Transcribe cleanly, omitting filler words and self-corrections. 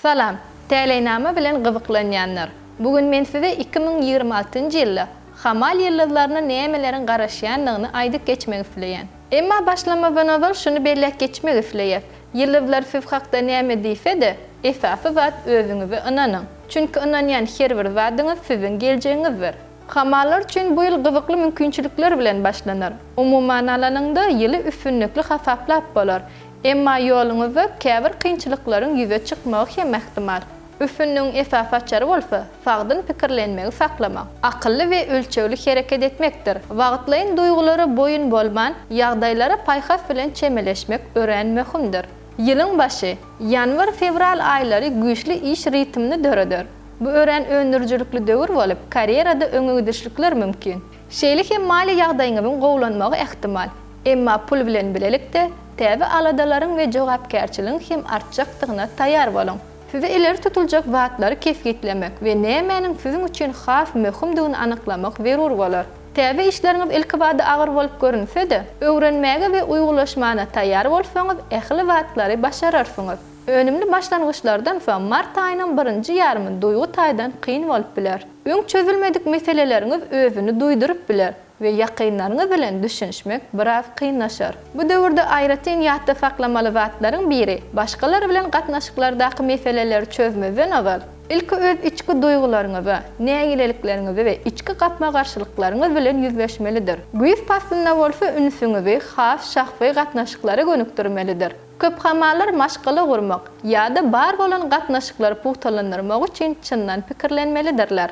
Salam, täleýnama bilen gyzyklanýanlar! Bu gün men size 2026-njy ýylda Hamal ýyldyzlaryna nämeleriň garaşýandygyny aýdyp geçmek isleýän. Emma başlamazdan ozal şuny belläp geçmek isleýäs, ýyldyzlar siz hakda näme diýse-de, esasy zat özüňize ynanyň. Çünki ynanýan her bir zadyňyz siziň geljegiňizdir. Hamallar üçin bu ýyl gyzykly mümkinçilikler bilen başlanar. Umuman alanyňda, ýyly üstünlikli hasaplap bolar. Emma ýoluňyzda käbir kynçylyklaryň ýüze çykmagy hem ähtimal. Üstünligiň esasy açary bolsa, sagdyn pikirlenmegi saklamak, akylly we ölçegli hereket etmekdir. Wagtlaýyn duýgulara boýun bolman, ýagdaýlara paýhas bilen çemeleşmek örän möhümdir. Ýylyň başy, ýanwar-fewral aýlary güýçli iş ritmini döreder. Bu örän öndürijilikli döwür bolup, karýerada öňegidişlikler mümkin. Şeýle hem maliýe ýagdaýyňyzyň gowulanmagy ähtimal. Emma pul bilen bilelikde, täze aladalaryň we jogapkärçiligiň hem artjakdygyna taýýar boluň. Size ileri tutuljak zatlary kesgitlemek we nämäniň siziň üçin has möhümdigini anyklamak zerur bolar. Täze işleriňiz ilkibada agyr bolup görünse-de, öwrenmäge we uýgulaşmana taýýar bolsaňyz, ähli zatlary başararsyňyz. Önümli başlangyçlardan soň mart aýynyň birinji ýarymy duýgy taýdan kyn bolup biler. Öň çözülmedik meseleleriňiz özüni duýduryp biler we ýakynlaryňyz bilen düşünişmek biraz kynlaşar. Bu döwürde aýratyn ýatda saklamaly zatlaryň biri, başgalar bilen gatnaşyklardaky meseleleri çözmezden ozal, ilki öz içki duýgularyňyza, nägilelikleriňizi we içki gapma-garşylyklaryňyz bilen ýüzleşmelidir. Güýz paslynda bolsa ünsüňizi has şahsy gatnaşyklara gönükdirmelidir. Köp hamallar maşgala gurmak ýa-da bar bolan gatnaşyklary pugtalandyrmak üçin çyndan pikirlenmelidirler.